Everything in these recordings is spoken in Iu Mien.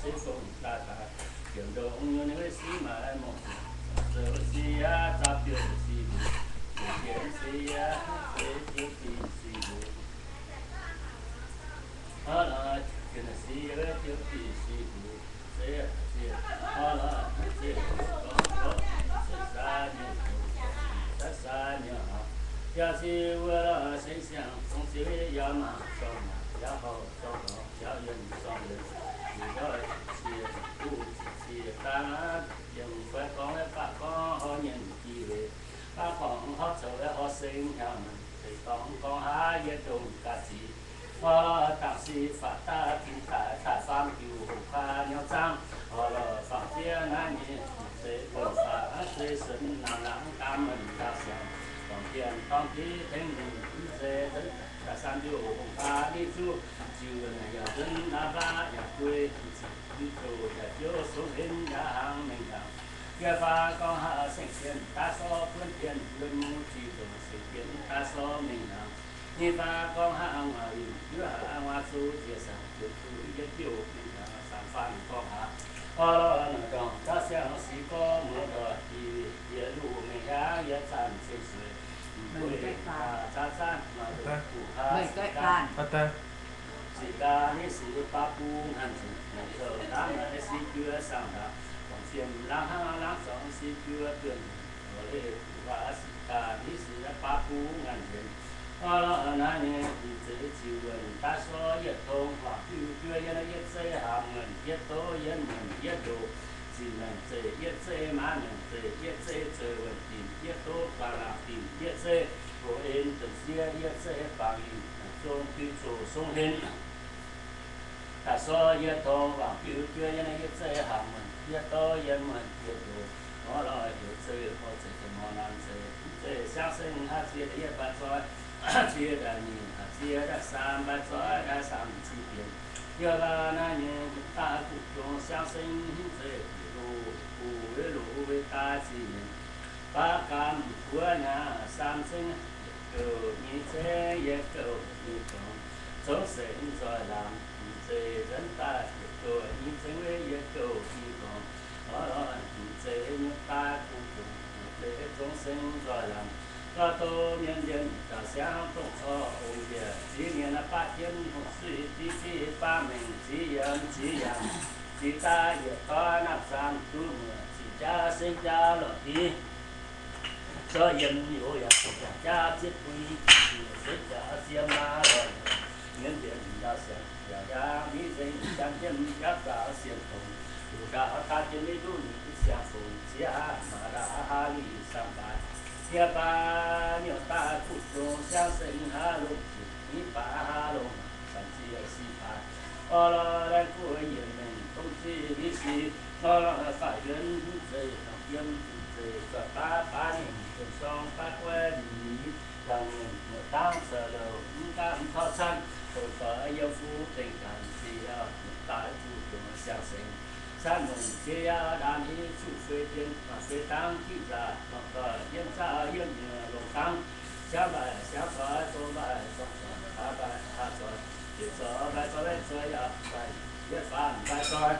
Dongh daaih daaih, ziepc ndongc nyei sic maaih mongh, zoux sic aqv, zaux biouv sic mbuo, ziepc jienv sic aqv, se jienv biouv sic mbuo. Hnangv naaic, ziepc sic, biouv biouv sic mbuo, se, se, hnangv naaic, se, se, sai nyei, sai sai nyei aqv. Yaac se wuov lorh, se siang zong se yaac maah, zorng maah, yaac houc zorng houc, yaac yiem zorng yiem, ih hnoi cie, cie daaih, yiem fai gorngv, fai gorngv, hor nyienh jiex weic, fai gorngv, hor zoux, hor seng hnyangx, se gorngv, gorngv haaix yie dongh ga'zic. Orv lorh dangc sic faatv daaih tin daaih, daaih faam diuh hungh faatv nyauv zaangv. Orv lorh fangx fiev naaiv nyei, se bun faatv se sunv naamh laangz gaam menh gauh siangx. Dorngx tien dorngx div tengx ninh mv zeiz nzunc, daaih san diuh hungh faatv ninh zuqc ziux yaac nzunc naaiv baav yaac guei, zoqc yaac biouv sungv henv yaac hnaangx mengh hnaangx. Yie fai gorngv haaix saeng-fien daaih sorv buonv tien, yie mu zic nzunc saeng-fien daaih sorv mengh hnaangx. Nyei fai gorngv haaix nguaaic yunh, yie haaix nguaaic zuqc ziex saangc ziepc zuqc yietc biouv mingh haaix saangc faanh gorngv haaix. Orv lorh naaic ndorngc daaih siang sic gorngv muoz-doic, yie luv mengh hnyangx yie zanc ceng sueix, mv gueic aac zaav zanv maaih nduqc gu'haav sic gaax, sic gaax ni sic baav bung hanc nzengc, zoux hnangv naaic sic juov saangv ndaangc, dongh fiem laangz hnangv laangz zorngx sic juov duonh nzengc, lorz leih gu'haav sic gaax ni sic baav bung hanc nzengc. Orv lorh naaiv nyei, mv zeiz ziux wuonh daaih sorv yietc tong, waangc biuv juov yiem naaiv yietc zeiv haamh wuonh, yietc doz yiem wuonh yietc ndoqc, zic maengc zeiv yietc zeiv, maaz maengc zeiv yietc zeiv, zoux wuonh dinc yietc doz, guangc laangc dinc yietc zeiv, hoc en domh siev yietc zeiv, bangc lingh zong biuv zoqc song henv. Daaih sorv yietc tong, waangc biuv juov yiem naaiv yietc zeiv haamh wuonh, yietc doz yiem wuonh yietc ndoqc, orv lorh heuc zeiv, orv zeiv, mor naanc zeiv, mv zeiz siangv seng haaix ziex daaih yietv baaix zoih, ziex daaih nyic, ziex daaih saam baaix zoih, daaih saam zic bienx. Yie lorh naaiv nyei daaih guv jong siangv seng hingv zeiv bieqc loz, guv weic loz weic daaih zic mienz. Baav gaam buov nyaah saam zengv, yietc gouh nyei zengv, yietc gouh nyei dorngx, zongv seix nzoih lamz, mv zeiz nzuonx daaih yietc gouh nyei zengv, yietc gouh nyei dorngx, orv lorh mv zeiz nyei daaih guv jong, mv zeiz zongv seix nzoih lamz. Gauh doz mienh mienh gauh siangv dongh corc ong njiec, ziv mienh baav jienv hungh suiv div div baav mengh, ziv yiem ziv yangh, ziv daaih yietc doiv naamh zaamv duqv muoc, zic jaav seng jaav lorqc div. Zorqv yiem youz yaac jaav zieqv bui, zic seix jaav siem maa lorqc, mienh mienh ndau siangx yaac yangh miv nzengc, jangx jienv jaav zaux siem fongc, luqc ndau daaih jienv miv nduqv nyic siang fongc, ziex aqv maac ndau haa li saam baaix, ziex baaix nyungc daaih guv jong siangv seng haav longc zic, nyeiv baaix haav longc zanc ziex sic baaix. Orv lorh laengh guoqv yietc mengh dongh zic li sic, orv lorh faix yuonx mv zeiz dangx yiem, mv zeiz zuoqc baav baav nyungc, zuoqc sorng baav guaiv nyungc, yangh mienh muoz dangv caux louc mv gaamv taux canv, douz doix yiem fuv dengh ganh ziex, daaih guv jong siang seng. San mengh ziex yaac ndaam hiuv zuqc fei dien, fei dangv diqv nzaac, longc doic yiem zaah yiem nyuoz longc dangv, siangv mbaaih siangv doix, zorng mbaaih zorng doix, hlaax mbaaih hlaax doix, yietc zoix mbaaih zoix, yietc zoix yaac mbaaih yietc faanv mbaaih zoix.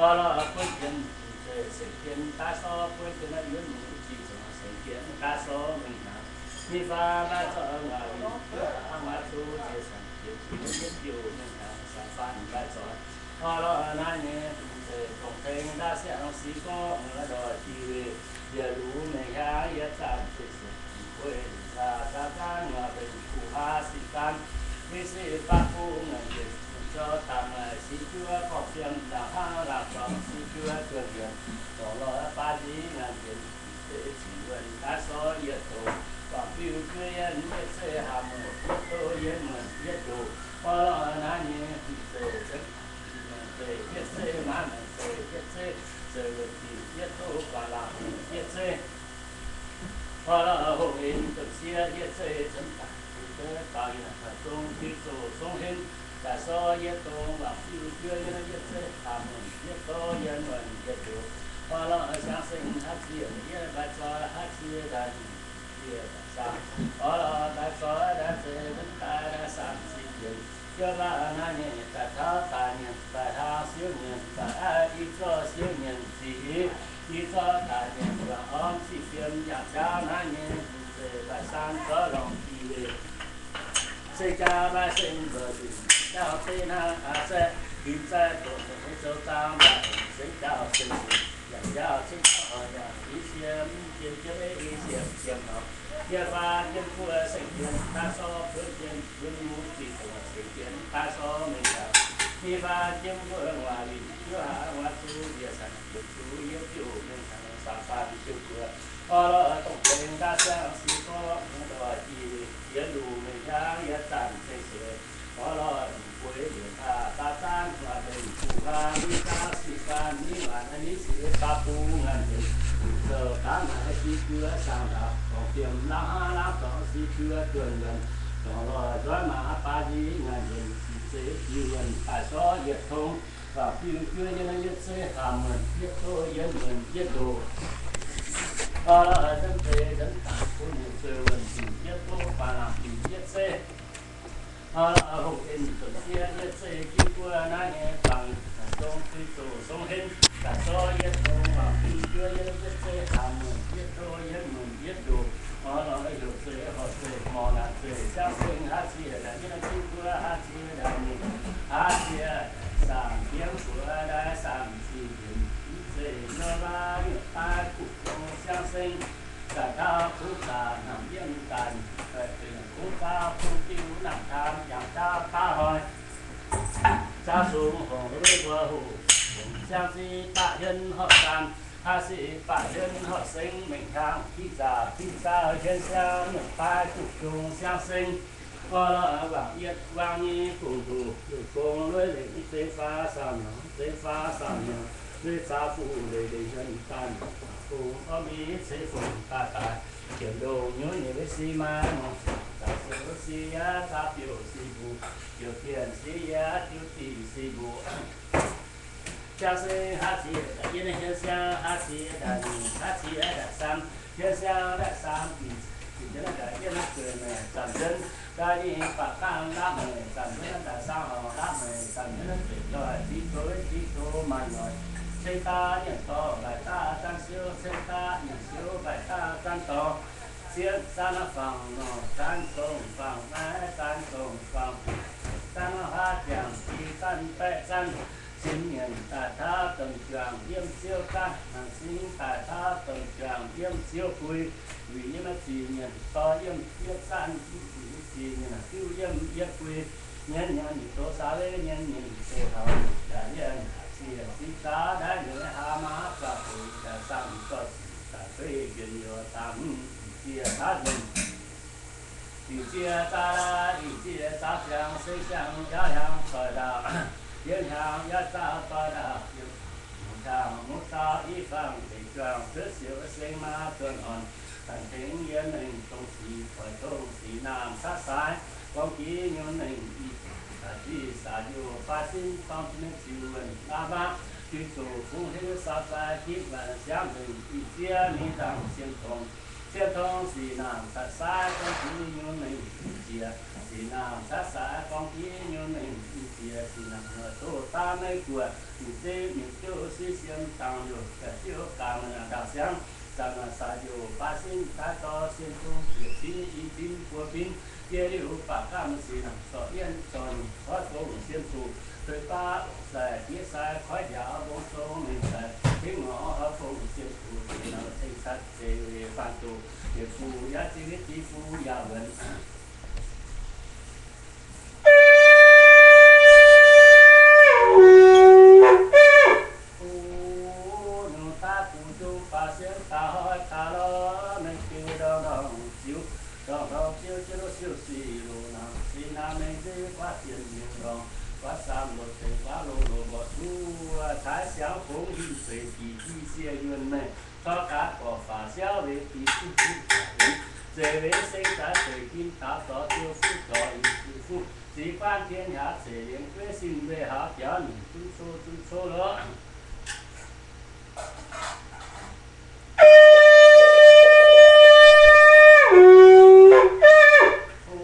Orv lorh buonv tien, mv zeiz sengx tien daaih sorv buonv tien, naaiv yuonx mungz zingh zoux sengx tien daaih sorv mengh hnaangx. Nyei faanv mbaaih zoih, nguaaic yunh juov hlaax nguaaic zuqc ziex saangc ziepc zuqc yietc biouv mengh hnaangx, saangc faanv mbaaih zoih. Orv lorh naaiv nyei mv zeiz dongh tengx daaih siang sic gorngv muoz-doic jiex, yie luv mengh hnyangx yie zanc ceng sueix, mv gueic aac zaav zanv, nguaaic benx gu'haav sic gaam, ni sic baav bung ngaanc njiec, mv zoux daaih maaih sic juov gorngv fiem, laangh hnangv laangh zorngx sic juov juonh yienc, dorngc lorh baav nziv ngaanc njiec, mv zeiz zic wuonh daaih sorv yietc doz, waangc biuv juov yiem yietc zeiv haamh muonh, yietc doz yiem muonh yietc ndoqc. Orv lorh naaiv nyei mv zeiz zengv, mv zeiz yietc zeiv maanc, mv zeiz yietc zeiv zoux wuonh dinc, yietc doz guaax laangc yietc zeiv. Orv lorh hoqc en domh siev yietc zeiv zunv daaih, yietc zeiv baaux yaac daaih zong biuv zoqc zong henv, daaih sorv yietc dongh waangc biuv juov yiem yietc zeiv haamh muonh, yietc doz yiem muonh yietc ndoqc. Orv lorh siang seng haaix ziex yiem mbaaix zoih haaix ziex daaih nyungc ziex daaih saam. Orv lorh mbaaix zoih daaih zeiz nzuonx daaih daaih saam ziqc bienx. Yie mbac naaiv nyei daaih taux daaih mienh daaih hlaang siev Daaih i zorqv siouv nyanc zic, i zorqv daaih nyanc nduangx orv ziqc fiem yangh jauv naaiv nyei hungh zeiz daaih saan zorqv longc i leiz. Se jaa maiv seng mbuo nzunc jauv zeiv hnangv aqv, zaeqv huin zaeqv doqc zoux zaang daaih sengx jauv seng nzunc yangh jauv cingv jauv oix yangh i siem jiem jiem i siem jiem nor, yie faa jiem buo seng jiem daaih sorv buonv jiem buonv mu ziqc doqc seng jiem daaih sorv mengh yaac, yie faa jiem buo nguaaic linc juov haaix nguaaic zuqc yie caux zuqc yie ziouc mengh haaix saangx faanh ziouc buo. Orv lorh dongh tengx daaih siang sic gorngv ndoih jiex luc mengh yaangh yie zanc ceng sueix. Orv lorh bueix yietc daaih daav zaanv nguaaic mbenc guv huaang ni zaanv sic faanh ni waanc ni sic daav bung ngaanc mbenc guv zoux daav naaic sic buo saangx ndaauv gorngv fiem laangh hnangv laangh dorngx sic buo duonh yuonc dorngx lorh nzoiv maac baav nziv ngaanc mbenc sic zeiv jiu yuonc daaih sorv yietc tong. Faangx biu juov yie naaiv yietv zeiv haamh muonc yietv tov yietv muonc yietv ndoqc. Orv lorh nzengc deix nzengc dangc bun ninh zueih wuonh dingc yietv tov faanv laangc dingc yietv zeiv. Orv lorh hungh en dongh sieqv yietv zeiv jiv buo naaiv nyei fangx zong zuiz zoqc zong henv daaih sorv yietv tong. Faangx biu juov yie naaiv yietv zeiv haamh muonc yietv tov yietv muonc yietv ndoqc. Orv lorh heuc zueih horc zueih morc naanc zueih siang seng haav ziex daaih yietv jiv buo haav ziex daaih nyeic haav ziex saamv jienv buoz daaih saamv ziqc yiemc i zeiv nor laav nyuoqc daaih guqv gong siang seng daaih taux kungx zaqc hnamv yiem daaih, kungx zaqc kungx diuh nangc taan yangh jaav baav hnoi. Zaav sung hongc lui mbuo hoc, hongc siang sic baac hmien horpc zaanh, haav sic baac hmien horpc seng mengh hiaangx, biqv zaqc biqv zaqc hmien siang nyuoqc daaih guqv gong siang seng. Orv lorh wangc yietv wangc nyei gong-ndoqc, gong lueiv lengc zeiv faah saamv norm zeiv faah saamv norm, lueiv zaav fuqv leiz leiz hmien daaih gong orv mingh ceix fongc daaih daaih, jienv ndongh nyuoz nyei lueiv sic maaih mongh, zaav siouc sic yaac zaav biouv sic mbuoqc, biouv dienh sic yaac biouv diqc sic mbuoqc. Siang seng haav ziex daaih yietv, hmien siang haav ziex daaih nyeic, haav ziex daaih saamv, hmien siang daaih saamv, ih, ih, daaih yietv naaiv zueiz meic zanc nzuonx, daaih nyei baac gaanv laapv meic zanc nzuonx, daaih saang horngc laapv meic zanc nzuonx, zueiz nzoih ziqc zoux, ziqc zoux maanc noic, ceng daaih nyanc dorngx, mbaih daaih zaanv siouv, ceng daaih nyanc siouv, mbaih daaih zaanv dorngx, sienv zaanv fangx norc, zaanv zongh fangx maiv, zaanv zongh fangx, zaanv haav jangc, i zaanv baeqv zaanv, sin nyanc daaih taux domh juangc yiem ziouv zaanv, mangc sin daaih taux domh juangc yiem ziouv bui, wuic yiem zic nyanc dorh yiem yietv zaanv, wuic zic nyanc diuv yiem yietv bui, nyanc nyanc doz saax leiz, nyanc nyanc doz taux daaih yiem ziex ziqc zaax ndaaiv nyei hlaax maa guaax buic daaih saangv zorc ziqc daaih fei njuenx youc daaih hmz ziec daav nzuonx. Ih ziex zaax laaix, ih ziex zaax siang, seng siang yaac hiaangx doix ndaauh, yiem hiaangx yaac zaax doix ndaauh, yiem hiaangx muoz zaax i fangx deic juangc cuotv siouc seng maa duonh orn, daaih tengx yie mengh dongh sic, oix dongh sic naamh catv sai, gorngv jiex nyuoz mengh ih, daaih ziex saax njoh fai sin, gorngv jiex mengh ziux wuonh aav baav, juiz zuqc fungx henv saau sai, jiex waanc siangv nzengc, ih ziex mingh dangh sien tongx. Sien tongx sic naamh catv sai, gorngv jiex nyuoz mengh ih ziex, sic naamh catv sai, gorngv jiex nyuoz mengh ih ziex, sic naamh nor doqc daav maiv guoqv, ninh zeiv ninh jouv suiv siem dangh youh, daaih ziouv gaax maaih ndaauh siangv, zanc naaic saax njoh baav sin daaih dorh sien tongx ziec binv i binv buo binv, jiex liuz baac gamh sic naamh zorc yienv zorc nyeic, hoiv fongc sien fuqv, fei baav ong sai diev sai koiv njaaux mbong zong mengh sai, tengx ngorc hoiv fongc sien fuqv, ceng naamh ceng catv zeiz weic faanh doqc, yietc fuqv yaac ziex liuz div fuqv yaac wuonx. Fu nungx daav fu zungv faaux sienv daaih hoiv daaih lorz mengh biux ndorngx ndorngx ziux, ndorngx ndorngx ziux, ziux loz siouv sic loz nangc, sic nangc mengh zeiv guaav dien miuc ndorngx, guaav saamv loz deix guaav loz loz mborqv zuov taaix siangx fongx hinc zeiz bic i sieqv yuonh mengh, zorqv gaax gorqv faaux siauv weic bic zuqv zuqv zeiz weic seng zaaix zeiz jin daaux zorc ziouv fuqv zorc liuz zuqv fuqv ziqc guanv dien hiaaux zeiz liengz gueiv sin weic haaux biaux nunc zunv co zunv co lorqc. O,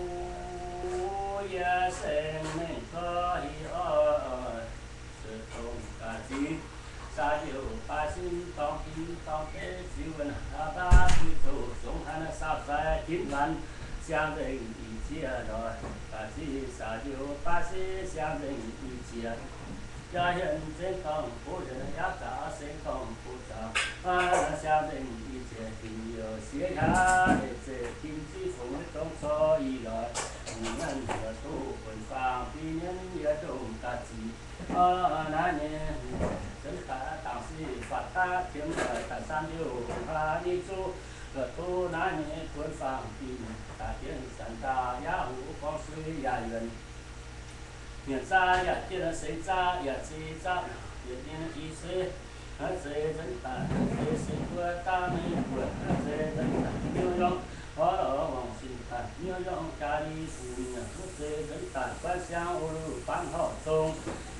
yie seng mengh zorqv hiv orv, zuqc dongh ganh Zingx saah liouh baaix sin dorng tin dorng deix ziux wuonh, aa baav duih zoqc zongx han saah fai ginv wanc siang nzengc ih ziex loic. Baaix sin saah liouh baaix sin siang nzengc ih ziex jaa hienh zengx dorngh bov hienh, yaac zaax sengx dorngh bov zaax, siang nzengc ih ziex tin youc siex hlaax leic zeiv ginv ziv fungx dongh corc ih loic. Mienh yaac duqv buonc faang fih mienv yie ndongh daaih zic. Naaiv nyei zengx daaih dangc sic faatv daav qiemx daaih san liouh hlaax nyei zuqv, duqv naaiv nyei buonc faang fih mienv daaih jienv zanc daaih yaac huv gorngv suiv yaac yuonc. Mienh zaav yaac jienv sengx zaav yaac ziex zaav, yietc nyei i se hnangv zeiz nzengc daaih, hnangv zeiz sengx buo daav mingh buoc, hnangv zeiz nzengc daaih miuv yongh orv lorz ngongh sin daaih miuv yongh jaa li bungx mienh, hnangv zeiz nzengc daaih guanv siang o lu bangv horh zong,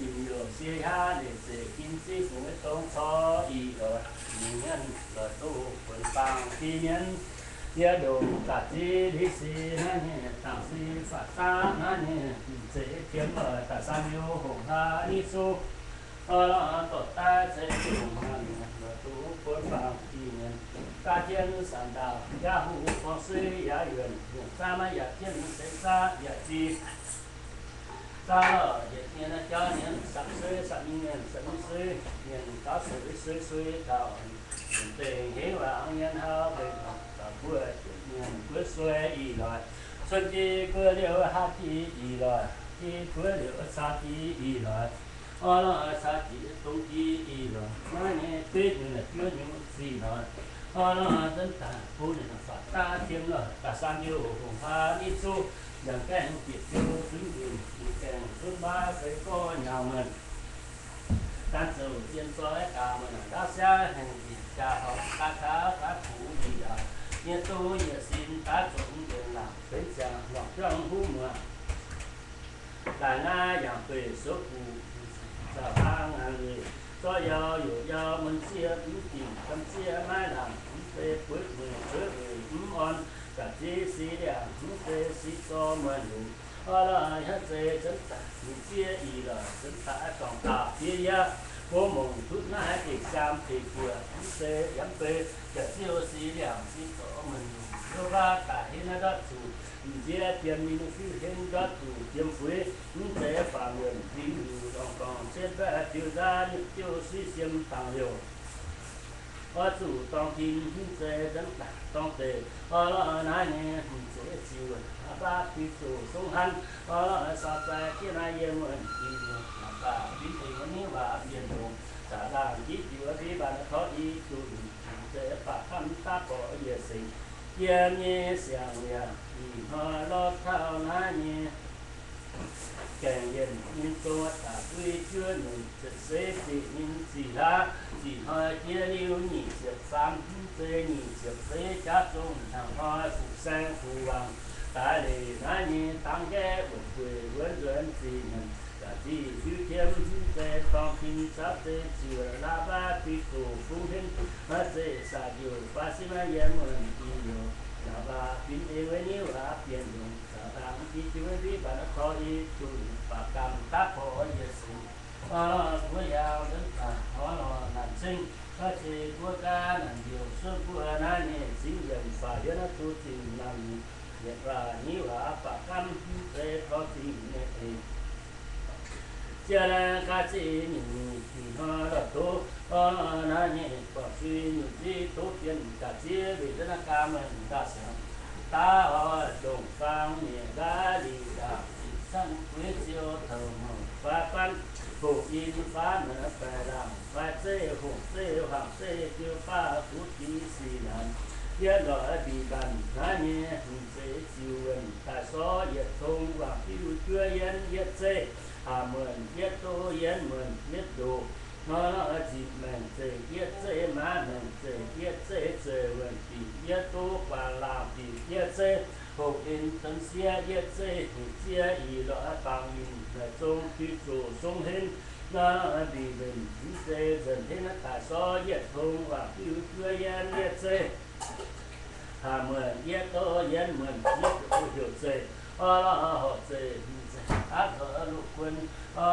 ih youc siex hlaax leic zeiv ginv ziv fungx dongh corc ih loic. Mienh loic duqv buonc faang fih mienv yie ndongh daaih zic liuz sic naaiv nyei dangc sic faatv daav naaiv nyei zeiv qiemx daaih san liouh hungh hlaax nyei zuqv, dorh daaih zeiv hungh hlaax mienh loic duqv buonc faang fih mienv daaih jienv zanc daaih yaac huv gorngv suiv yaac yuonc, mienh zaav maiv yaac jienv sengx zaav yaac ziex zaav lorh, yietc nyei jauv nyei sapv suiv sapv mingh mienh sapv mingh suiv, mienh gauv suiv suiv suiv gauh, mienh dengh hengv waac nyei hnau mbenc, gauh buo mienh buo suiv ih loic, cuotv jiex buo liouh haah jiex ih loic, jiex buo liouh caa jiex ih loic, orv lorh caa jiex dongh jiex ih loic, naaiv nyei betv nyungc naaic juov nyungc zih loic, orv lorh nzengc daaih bun ninh faatv daav qiemx lorh daaih san liouh hungh hlaax nyei zuqv, yangh gaengh bieqc jiu zunv njunh, yangh gaengh zunv mbaav fei gorx nyauv mienh. Daan zoux zien zoi gaax mienh naaic ndaauv siaauv hengx njiec jaa horpc daav taux daav kuv yie yaac nyei duqv yietc sin daav zoux mv njiec laangc benx ziangx lorngc juangv huv muoz. Daaih naaiv yangh beic soux guqc zaux hlaang ngaanc weic zorqv yau yoc yau mun zieqv mv dingc gamh zieqv maiv laangc mv bei bueiv mueic cuotv weic mv orn ga'ziex sic liangc mv bei sic zorqv muonh longc. Orv lorh hnangv zeiz zunv daaih mingh zieqv ih loic zunv daaih dorngc daaih fiev yie gong mongc tutv naaiv deic siaam deic buoqc mv bei yaac mv bei ga'ziex sic liangc sic zorqv muonh longc. Louv baav daaih henv naaiv ndortv zuqc m'nziex bienh mingh fiuv henv ndortv zuqc jiem fuix mv zeiz faaux wuonh fingx liuc lorngh dorngh cietv mbaeqv diuh nzaav nyutc jouh suiv siem dangx liouh. Orv zuqc dorng tin mv zeiz nzengc daaih dorng deic. Orv lorh naaiv nyei mv zeiz ziux wuonh aa baav fih zuqc song hnanv. Orv lorh saau zai jiex naaiv yiem wuonh fih liouh naaic daaih fingx deix wuov niuv waac bienh longx zaqc laangh jiv jiuc fih mbaanc torv i duqv mv zeiz baac kamv daav borqc yietc sengx yiem nyei siang-yaac ih hnoi lorz taux naaiv nyei gaengh yienh nyei zong daaih duqv juov nyungc zepc seix ziqc nyei ziqc hlaax, ziqc hnoi jiex liuz nyic ziepc faam, mv zeiz nyic ziepc seix jaav zong hnangv hnoi fuqv saeng fuqv wangc daaih leiz naaiv nyei dangv nqaeqv wuonh gueic wuonv nzuonx ziqc nyanc ga'ziex fiuv qiemx, mv zeiz dorng tin zaux zeiv ziuc laav baav fih zoqc fungx henv, maiv zeiz saac njoux faav siev maiv yiem wuonh i youz, yaac baac fingx ei weiv niuv waac bienh longx, zaqc laangh jiv jiuv weiv mbiv mbaanc torv i duqv baac gamh daav porv yietc sengx. Guov yaang nzengc daaih hnoi lorh naanc ceng, maiv zeiz guov gaav naanc njoux cuotv mbuo naaiv nyei zingx yiemc faaux yiem naaiv duqv zingh naanc nyei, yietc waac nyiv waac baac gamh mv zeiz torv zingh nyei eix. Jiex naaiv gaav zinh nyungc ih hnoi lorh doz, naaiv nyei guangc sui nyungc ziev doz bienh ga'ziex weic naaiv gaav meih daaih siangx daav oix ndongc faang nyei gaav liqc ndaangc ziqc cangv gueix ziouc taux hmuangx fai banv hoqc in faav meih baeqc laangc fai zeiv hoqc zeiv huaangc zeiv jiu baav fuqv div sic naanc. Yietv lorqc mbic mbaanh naaiv nyei hmz zeiz ziux wuonh daaih sorv yietc tong wangc diuv juov yienv yietv zeiv, haac muonc yietv doz yienv muonc yietv ndoqc, hnoi nziqc maengc zeiv yietv zeiv, maaiv maengc zeiv yietv zeiv, zeiv wuonh binc yietv doz, guaang laangh binc yietv zeiv, hoqc in donx siev yietv zeiv, hnyouv ziev ih lorqc bangc yinh naaic zong diuh zoqc song henv, naaiv mbic mbenc mv zeiz nzengc henv naaiv daaih sorv yietv tong wangc diuv juov yienv yietv zeiv. Haac muonc yietv doz yienv muonc yietv doz heuc zeiv, orv lorh horc zeiv, mv zeiz aav nzoih loz-guon, orv